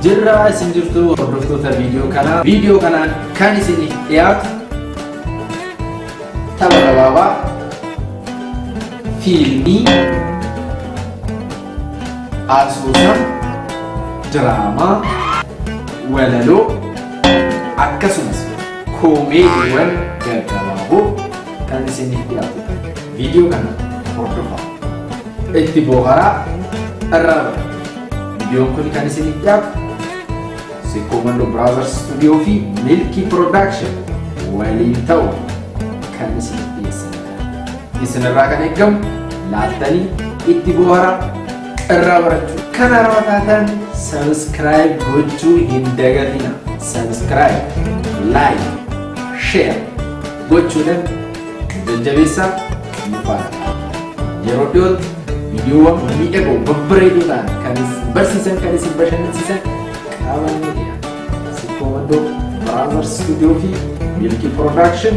Jirraa isin jirtu hordoftoota viidiyoo kanaa. Viidiyoo kanaan kan isiniif dhiyaatu tapha gabaabaa, fiilmii, asoosama, diraamaa, walaloo akkasumas koomeediiwwan gaggabaaboo kan isiniif dhiyaatudha. Viidiyoo kana hordofaa. Itti bohaaraa, irraa baradhaa. Viidiyoon kun kan isiniif dhiyaatu Sikkoo Mandoo Brothers Studio fi Milky Production waliin ta'u kan isiniif dhiyeessanidha. Isinirraa kan eegamu laaltanii itti bohaaraa, irraa barachuu. Kan haarawaa taatan subscribe gochuu hin dagatina. Subscribe, like, share gochuudhaan jajjabeessaa nu faana. Yeroo dhiyootti viidiyoowwan miidhagoo babbareedoo ta'an kan isin barsiisan, kan isin bashannansiisan qabannee dhiyaata. Sikkoo Mandoo Brothers Studio fi Milky Production